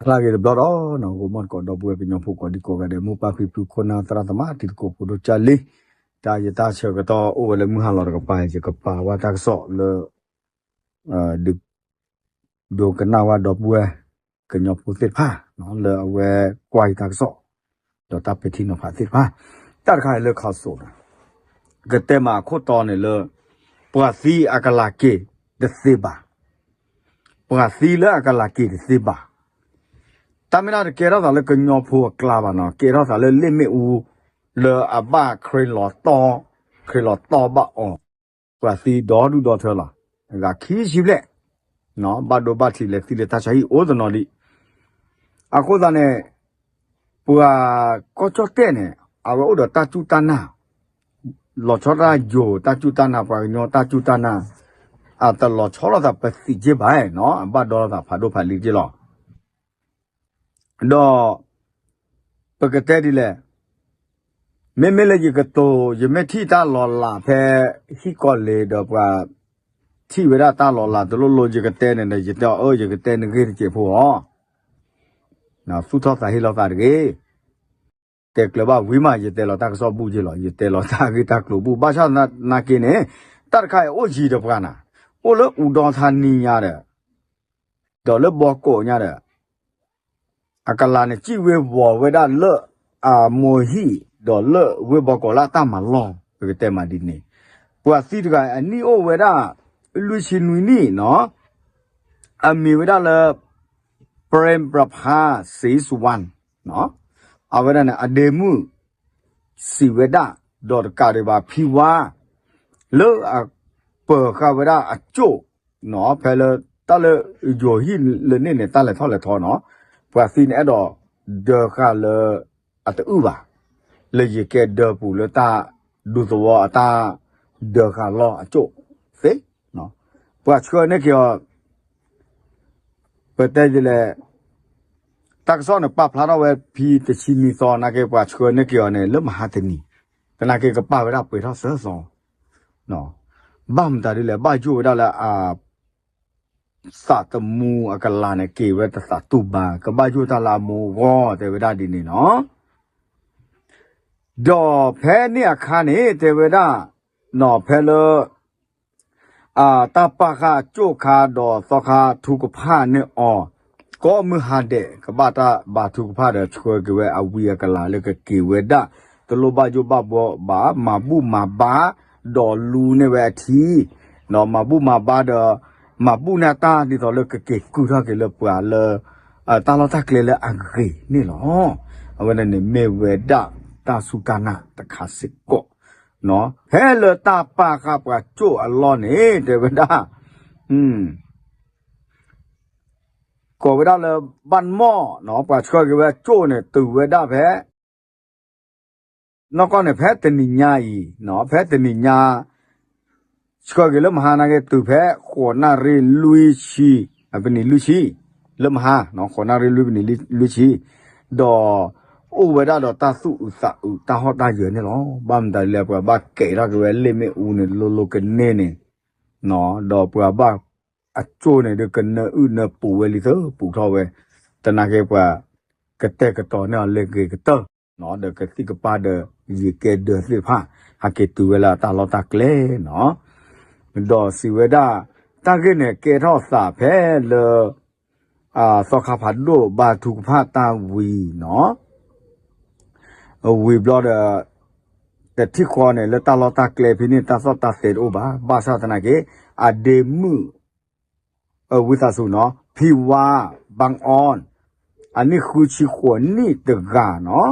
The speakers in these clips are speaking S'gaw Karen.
လၢအဂ့ၤတဘျီဒီး ဂီၤမီၢ်တကိးဒီပုၢ်ဝဲၢ်ကညီဖိကိးဒံကိးဂၤဒဲး မိၢ်ပၢ်ဖံဖုခိၣ်နၢ်သရၣ်သမါတံၤသကိးဖိဒိၣ်ကၢ်လံ, တၢ်ယတၢ်ဆၢကတီၢ်အိၣ်ဝဲလၢမုၢ်ဟါလီၤတကပၤ ယကပာ်ဝဲတၢ်ကစီၣ်လၢ ဒုး ဒိကနၣ်ဝဲဒီပုၢ်ဝဲၢ်ကညီဖိသ့ၣ်တဖၣ် လၢအဝဲကွၢ်ယတၢ်ကစီၣ် ဒီးတၢ်ပဲာ်ထံနီၤဖးသ့ၣ်တဖၣ်, တၢ်တခါအံၤလၢခးစိးန့ၣ် ကတဲမးအခိၣ်တီန့ၣ်လၢ ပှၤသံအကလၤက့ၤတသ့ဘၣ်, ပှၤသံလၢအကလၤက့ၤတသ့ဘၣ်. တၢ်မ့ၢ်ဒၣ်တကဲထီၣ်သးလၢကညီဖိအကျါဘၣ်နီၤ, ကဲထီၣ်သးလၢလ့ၣ်မ့ၣ်အူ လၢအဘၣ်ခရံာ်လီၤတီ, ခရံာ်လီၤတီဘၣ်အီၤ, ပှၤသံဒီဒူၣ်ဒီထၢလီၤ, ဂၤခံဆံဘျဲၣ်, ဘၣ်ဒိဘၣ်ထံးလဲၤသံလၢတၢ်ဆါဟံၣ်အိၣ်တနီၤဒံး. အဃိသတးန့ၣ် ပှၤကီၢ်ကၠီၣ်တဲၣ်န့ၣ် အဝဲအိၣ်ဒီးတၢ်စူၢ်တၢ်နာ်, လီၤဆီတၢ်ယိာ်တၢ်စူၢ်တၢ်နာ် ပှၤကညီတၢ်စူၢ်တၢ်နာ်, အတလီၤဆီလိာ်သးပသံးက့ဘၣ်နီၤ, အဘၣ်ဒီလိာ်သးဖးဒိၣ်ဖးလံၤက့လီၤ. ဒီး ပကတဲဒ်လဲၣ်, မ့မ့ၢ်လၢယကတိၤ ယမ့ၢ်ထံၣ်တၢ်လီၤလးဖဲ ဟံၣ်ကီးလ့ၤဒီးပှၤ ထံၣ်ဝဲဒၣ်တၢ်လီၤလးတလိၣ်လိၣ် ယကတဲန့ၣ်ဒီး ယတဲအီၤ အၢ ယကတဲနဂ့ၢ်တစဲးဖိအီၤ, သူၣ်ထီၣ်သးဟ့လီၤသးတဂ့ၤ. တဲကျၢၤဘၣ်ဝံၤမး ယတဲလီၤတၢ်ကစီၣ်ဘူၣ်က့လီၤ, ယတဲလီၤတၢ်ဂ့ၢ်တၢ်ကျိၤဘူၣ်, ဘၣ်ဆၣ်သနာ်က့န့ၣ် တၢ်တခါအံၤအိၣ်ယံၤဒီးပှၤနၤ, အိၣ်လၢအူဒီထါနံၤညါဒီး ဒီးလၢဘီကိးညါဒီး အကလၤန့ၣ် စံၣ်ဝ့ၤဝီၤဝဲဒၣ်လၢအမိၢ်ဟံၣ် ဒီးလၢဝ့ၢ်ဘီကိးလၢအတၢ်မၤလီၢ် ပကတဲမးဒ်န့ၣ်, ပှၤသံတဂၤအနံၣ်အိၣ်ဝဲဒၣ် လွံၢ်ဆံနွံနံၣ်နီၤ, အမံၤဝဲဒၣ်လၢ Prem Prabha Seswan အဝဲဒၣ်န့ၣ် အဒ့မုၣ် စံးဝဲဒၣ်, ဒီးတကးဒံးဘၣ်ဖံဝါ လၢအပၢၤဃာ်ဝဲဒၣ်အကၠိၣ်နီၤ, ဖဲလၢတၢ်လၢယိၤဟံၣ်လၢန့ၣ်န့ၣ် တၢ်လဲၤထီၣ်လဲၤထီနီၤ, ပှၤသံန့ၣ်အဲၣ်ဒိးဒၢဃာ်လၢအတအုၣ်ဘၣ်, လၢယကဲဒၢပူၤလၢတၢ်ဒူသဝီအတၢ်ဒၢဃာ်လီၢ်အကၠိၣ်သ့, ပှၤဆှၢန့ၢ်က့ၤအီၤ ပတဲဒ်လဲၣ်, တၢ်ကစီၣ်န့ၣ် ပာ်ဖျါထီၣ်ဝဲဖဲတဆံနွံသီနာ်က့ ပှၤဆှၢန့ၢ်က့ၤအီၤန့ၣ် လၢမဟါတနံၤ, သနာ်က့ကပာ်ဝဲဒၣ်ပှဲၤထီၣ်သၢသီ, ဘၣ်မတၤဒ်လဲၣ် ဘၣ်ယိၣ်ဝဲဒၣ်လၢအ သးသမူအကလၤန့ၣ် က့ၤဝဲတသးတူၢ်ဘၣ်, ကဘၣ်ယိၣ်တၢ်လၢအမိၢ်အဂီၢ် တဲဝဲဒၣ်ဒ်န့ၣ်နီၤ. ဒီးဖဲန့ၣ်အခါန့ၣ် တဲဝဲဒၣ်, နီၤ ဖဲလၢ အတၢ်ပာ်ဃာ်အကၠိၣ်ခါဒီးသီခါထုကဖၣ်န့ၢ်အီၤ, ကိးမုၢ်ဟါဒဲး ကဘၣ်တၢ်ဘါထုကဖၣ်ဒီးဆှၢက့ၤဝဲအဝံအကလၤလၢကက့ၤဝဲဒၣ် တလိၣ်ဘၣ်ယိၣ်ဘၣ်ဘှီဘၣ် မၤဘူၣ်မၤဘါ, ဒီးလူန့ၢ်ဝဲအထံ, ဒီးမၤဘူၣ်မၤဘါဒီး မၤဘူၣ်န့ၢ်အတၢ်ဒ်သိးလၢကက့ၤကုၢ်ထီၣ်က့ၤလၢပှၤလၢ တၢ်လီၢ်တၢ်ကျဲလၢအဂ့ၤန့ၣ်လီၤ. အဝဲန့ၣ်န့ၣ်မ့ၢ်ဝဲဒၣ်တၢ်စူၢ်တၢ်နာ်တခါစ့ၢ်ကီး, ဖဲလၢတၢ်ပာ်ဃာ်ပှၤကၠိၣ်အလီၢ်န့ၣ် တဲဝဲဒၣ် ကိးဝဲဒၣ်လၢ ဘၣ်မီၣ်နီၤ ပှၤဆှၢက့ၤဝဲကၠိၣ်န့ၣ် တုၤဝဲဒၣ်ဖဲ နီၢ်ကီၢ်န့ၣ် ဖဲတနံၤညါအံၤ, ဖဲတနံၤညါ ဆှၢက့ၤလၢမဟါနာ်က့ တုၤဖဲဃိးနၣ်ရံၣ်လွံၢ်ဆံ, ပနံၤလွံၢ်ဆံ, လၢမဟါ, ဃိးနၣ်ရံၣ်လွံၢ်ပနံၤလွံၢ်ဆံ, ဒီး အိၣ်ဝဲဒၣ်ဒီးတၢ်သူၣ်အုးသးအုးတၢ်ဟီၣ်တၢ်ယၢၤန့ၣ်လီၤ. ဘၣ်မတၤဒ်လဲၣ် ပှၤဘၣ်ကဲထီၣ်က့ၤဝဲလ့ၣ်မ့ၣ်အူန့ၣ် လိၤလိၤကန့ၢ်န့ၣ် ဒီးပှၤဘၣ်အကၠိၣ်န့ၣ် ဒီးကနၢအုၣ်နၢပူၤဝဲလံသၢပူၤထီၣ်ဝဲ, သနာ်က့ပှၤ ကတဲာ်ကတီၤန့ၢ်အီၤလၢဂ့ၤကတၢၢ်, ဒီးကသံၣ်ကပၤဒီး ယံာ်ကဲဒၢးသ့ၣ်တဖၣ် ဟဲက့ၤတုၤဝဲလၢတၢ်လီၢ်တၢ်ကျဲနီၤ, ဒီးစံးဝဲဒၣ် တၢ်ဂ့ၢ်န့ၣ်ကဲထီၣ်သးဖဲလၢ သီခါဖးဒိၣ်ဘါထုကဖၣ်တၢ်ဝံၤနီၤ, ဝံၤဘျီဒီး တထံၣ်ဃီန့ၣ် လၢတၢ်လီၢ်တၢ်ကျဲဖဲန့ၣ် တၢ်သီၣ်တၢ်သဲတအိၣ်ဘၣ်. ဘၣ်ဆၣ်သနာ်က့ အဒ့မုၣ် ဝံသးစူၤနီၤ ဖံဝါ ဘၣ်အီၣ် အနံၣ်ဃုဆံဃိးနံၣ်တဂၤနီၤ,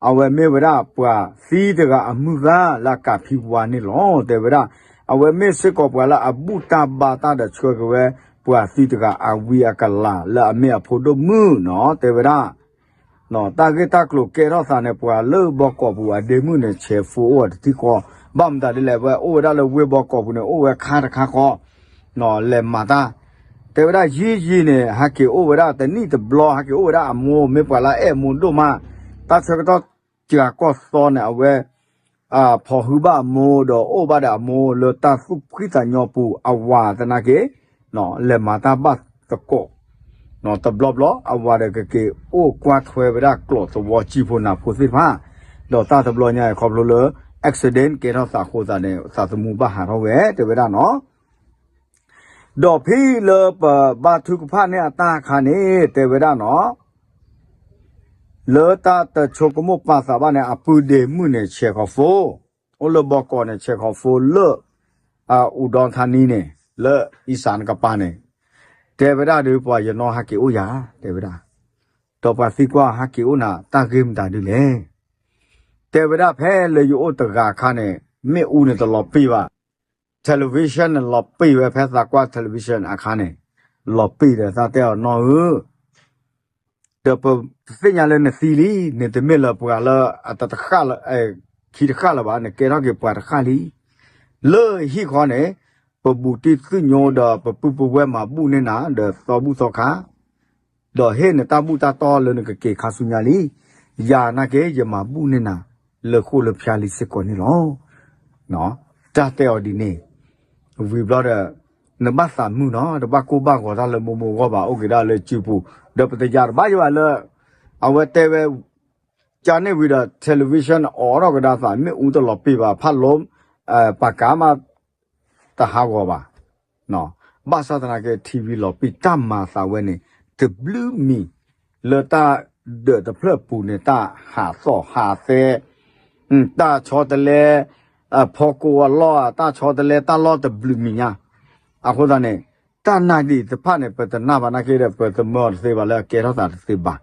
အဝဲမ့ၢ်ဝဲဒၣ်ပှၤသံတဂၤအမုၢ်ဂၤလၢအကးဖံဝါန့ၣ်လီၤ. တဲဝဲဒၣ် အဝဲမ့ၢ်စ့ၢ်ကီးပှၤလၢအဘူၣ်တၢ်ဘါတၢ်ဒီးဆှၢက့ၤဝဲ ပှၤသံတဂၤအဝံအကလၤလၢအမ့ၢ်အဖိဒိၣ်မုၣ်နီၤ. တဲဝဲဒၣ် တၢ်ဂ့ၢ်တၢ်ကျိၤကဲထီၣ်သးန့ၣ် ပှၤလၢဘီကီးပူၤအဒ့မုၣ်န့ၣ် ဆဲးဖိအိၣ်တထံၣ်ဃီ, ဘၣ်မတၤဒ်လဲၣ် ဝဲအိၣ်ဝဲဒၣ်လၢဝ့ၢ်ဘီကီးပူၤန့ၣ် အိၣ်ဝဲခါတခါဃီ လဲၤမၤတၢ်, တဲဝဲဒၣ်ယံာ်ယံာ်န့ၣ် ဟဲက့ၤအိၣ်ဝဲဒၣ်တနံၣ်တဘျီ ဟဲက့ၤအိၣ်ဝဲဒၣ်အမိၢ် မ့ၢ်ပှၤလၢအအဲၣ်အမိၢ်ဒိၣ်မး, တၢ်ဆၢကတီၢ်စှၤကီၢ်သီန့ၣ် အဝဲ ဖီၣ်ဟုဘၣ်အမိၢ်ဒီးအိၣ်ဘၣ်ဒီးအမိၢ်လၢတၢ်သူၣ်ဖှံသးညီပူၤ အဝၤသနာ်က့ လဲၤမၤတၢ်ဘၣ်သကိး တဘျီဘျီအဝၤဒီးကက့ၤအိၣ်ကွၢ်ထွဲဝဲဒၣ်ကျိးသဝီကံၢ်ဖိနၢ်ဖိသ့ၣ်တဖၣ်, ဒီးတၢ်တဘျီညါအံၤခီဖျိလၢ accident ကဲထီၣ်သးအဃိသတးန့ၣ် သးသမူဘၣ်ဟးထီၣ်ဝဲ တဲဝဲဒၣ်နီၤ. ဒီးဖဲလၢပဘါထုကဖၣ်န့ၢ်အတၢ်အခါန့ၣ် တဲဝဲဒၣ်နီၤ, လၢတၢ်တဆိကမိၣ်ပာ်သးဘၣ်န့ၣ် အပုၢ်ဒ့မုၣ်န့ၣ် ဆဲးခီၣ်ဖိ, အိၣ်လၢဘီကီးန့ၣ် ဆဲးခီၣ်ဖိလၢ အူဒီထါနံန့ၣ် လၢအံၣ်စၣ်နကပၤန့ၣ်, တဲဝဲဒၣ်ဒီးပှၤယနီၢ်ဟးက့ၤအိၣ်ယၤ တဲဝဲဒၣ်, ဒီးပှၤသံကွၢ်ဟးက့ၤအိၣ်နၤ တၢ်ဂ့ၢ်မတၤဒ်လဲၣ်, တဲဝဲဒၣ်ဖဲလၢယအိၣ်တဂၤအခါန့ၣ် မ့ၣ်အူန့ၣ်တလီၤပံာ်ဘၣ် television န့ၣ်လီၤပံာ်ဝဲ ဖဲသးကွၢ် television အခါန့ၣ် လီၤပံာ်ဒီးသးတဲအီၤနီၢ်ဧၢ, ဒီးပသ့ၣ်ညါလၢနသံလံ, နတမ့ၢ်လၢပှၤလၢအတတဃၣ်လၢ ခံတဃၣ်လၢၤဘၣ်, နကဲထီၣ်က့ၤပှၤတဃၣ်လံ. လၢဟံၣ်ဃီန့ၣ် ပဘူးတံၢ်သ့ၣ်ညိဒီးပပုၢ်ပဝဲၢ်မၤဘူၣ်န့ၢ်နၤ ဒီးသီဘူၣ်သီခါ ဒီးဟ့ၣ်နတၢ်ဘူၣ်တၢ်တီလၢနကက့ၤခါဆူညါလံ. ယၤနာ်က့ ယမၤဘူၣ်န့ၢ်နၤ လၢဃိၣ်လၢဖၠါလံစ့ၢ်ကီးန့ၣ်လီၤ. တၢ်တဲအီၤဒ်န့ၣ်, ဝံၤဘျီဒီး နဘၣ်သးမုာ်နီၤ, တဘၣ်ကိၢ်ဘၣ်ဂီၤတၢ်လၢမိၢ်မိၢ်အဂီၢ်ဘၣ်, အိၣ်က့ၤဒၣ်လၢစုပူၤ, ဒီးပတယၤတဘၣ်ယဘၣ်လၢ အဝဲတဲဝဲ ကန့ၣ်ဝံၤဒီး television အီၣ်ထီၣ်ကဒါသး, မ့ၣ်အူတလီၤပံာ်ဘၣ်, ဖးလိ ပာ်ကါမး တဟးဂီၤဘၣ်. ဘၣ်ဆၣ်သနာ်က့ TV လီၤပံာ်တၢ်မၤအသးဝဲန့ၣ် တဘျုးမံၤ လၢတၢ်ဒၢးတဖျၢၣ်ပူၤန့ၣ် တၢ်ဟးသီၣ်ဟးသဲ, တၢ်ဆီတလဲ, ဖီကိးအလီၢ်, တၢ်ဆီတလဲတၢ်လီၢ်တဘျုးမံၤညါ. အဃိသတးန့ၣ် တၢ်နာ်ဒံးတဖၣ်န့ၣ် ပတနာ်ဘၣ်နာ်က့ဒီး ပသမၢအီၤတသ့ဘၣ်လၢအကဲထီၣ်သးတသ့ဘၣ်.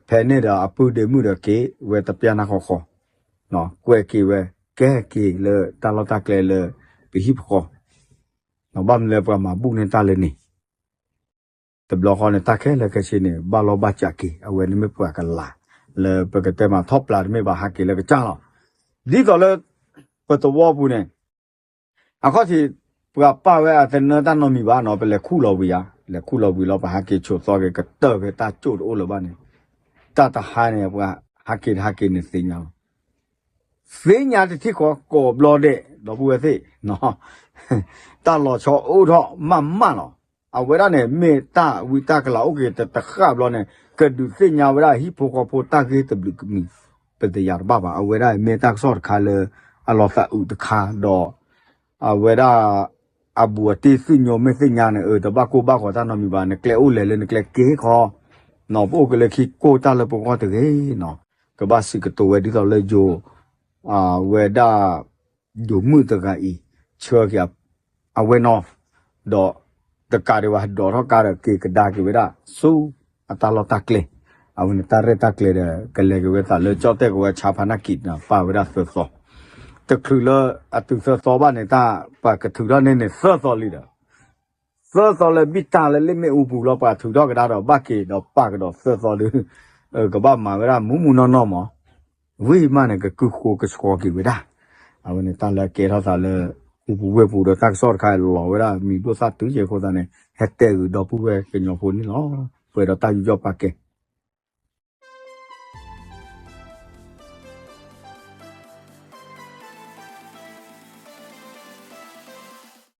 ဖဲန့ၣ်ဒီးအပုၢ်ဒ့မုၣ်ဒီးက့ၤဝဲတပျၢ်နၢ်ဃီဃီ, ကွဲးက့ၤဝဲ, ကဲက့ၤလၢတၢ်လီၢ်တၢ်ကျဲလၢ ပဟံၣ်ဖိဃီ, ဘၣ်မနုၤလၢပှၤမၤဘူၣ်န့ၢ်တၢ်လၢန့ၣ် တဘျီဃီန့ၣ် တၢ်ခဲလၢာ်ခဲဆ့န့ၣ် ဘၣ်လီၢ်ဘၣ်စးက့ၤ, အဝဲန့ၣ်မ့ၢ်ပှၤကလၤ လၢပကတဲမၤထီၣ်ပျၢ်တမ့ၢ်ဘၣ် ဟးက့ၤလၢကစၢ်လီၤ. ဒ်သိးလၢ ပသဝီပူၤန့ၣ် အခီၣ်ထံး ပှၤပာ်ဝဲအတနၢတၢ်နီတမံၤဘၣ်နီၤ, ပလဲၤခူၣ်လီၤဝံၤဧါ, လဲၤခူၣ်လီၤဝံၤလီၤ ပဟးက့ၤဆိးသီက့ၤကတၢၢ်ဖဲတၢ်ကၠိၣ်တအိၣ်လၢၤဘၣ်န့ၣ်, တၢ်တဟါန့ၣ် ပှၤဟးက့ၤတဟးက့ၤန့ၣ်သ့ၣ်ညါလီၤ. သ့ၣ်ညါတထံၣ်ဃီကိးဘျီဒဲး ဒီပုၢ်ဝဲၢ်သ့ၣ်, တၢ်လီၤဆီအိၣ်ထီၣ်မးမးလီၤ. အဝဲဒၣ်န့ၣ် မ့ၢ်တၢ်ဝံတၢ်ကလၤအိၣ်က့ၤတဃၣ်ဘျီန့ၣ် ကဒုးသ့ၣ်ညါဝဲဒၣ်ဟံၣ်ဖိဃီဖိတၢ်ဂ့ၢ်တဘျုးမံၤ, ပတယၤတဘၣ်ဘၣ်. အဝဲဒၣ်မ့ၢ်တၢ်ကစီၣ်တခါလၢ အလီၤသးအုးတခါဒီး အဝဲဒၣ် အဘူးအတံၢ်သ့ၣ်ညိမ့ၢ်သ့ၣ်ညါန့ၣ် အၢ တဘၣ်ကိၢ်ဘၣ်ဂီၤတၢ်နီတမံၤဘၣ်, နကျဲအိၣ်လဲၤလၢနကျဲက့ၤခီ, ပအိၣ်က့ၤလၢခံကိၢ်တၢ်လၢပဂီၢ်တဂ့ၤနီၤ, ကဘၣ်စံးကတိၤဝဲဒ်သိးလၢယိၤ အဝဲဒၣ် ယိၤမုၣ်တဂၤအံၤ ဆှၢက့ၤ အဝဲနီၤ, ဒီးတကးဒံးဘၣ် ဟးဒိးထီၣ်ကါဒီးက့ၤကဒါက့ၤဝဲဒၣ်ဆူအတၢ်လီၢ်တၢ်ကျဲ, အဝဲန့ၣ်တၢ်ရဲၣ်တၢ်ကျဲၤဒီး ကလဲၤက့ၤဝဲသးလၢကၠီၣ်တဲၣ်ကဝဲၤဆါဖးနၢ်ကံး ပာ်ဝဲဒၣ်သၢသီ, တချုးလၢအတုၤသၢသီဘၣ်န့ၣ် တၢ်ပှၤကထုးထီၣ်န့ၢ်န့ၣ်သၢသီလံဒီး သၢသီလၢဘံၣ်တၢ်လၢလ့ၣ်မ့ၣ်အူပူၤလီၤ ပှၤထုးထီၣ်ကဒါဒီး ဘၣ်က့ၤဒီးပာ်ကဒီးသၢသီဒီး ကဘၣ်မၤဝဲဒၣ်မူးမူးနီၢ်နီၢ်မး, ဝံၤမးန့ၣ် ကကုၢ်ဃိကဆှီက့ၤဝဲဒၣ်, အဝဲန့ၣ်တၢ်လၢအကဲထီၣ်သးလၢ ပူၤပူၤဝဲၢ်ပူၤဒီးတၢ်ကစီၣ်တခါလီၤဝဲဒၣ် မံၤဒိၣ်သၣ်တုၤက့ၤအဃိသတးန့ၣ် ဟဲတဲဂုာ်ဒီပုၢ်ဝဲၢ်ကညီဖိန့ၣ်လီၤ. ပှဲၤဒီးတၢ်ယူးယီၣ်ပာ်ကဲ,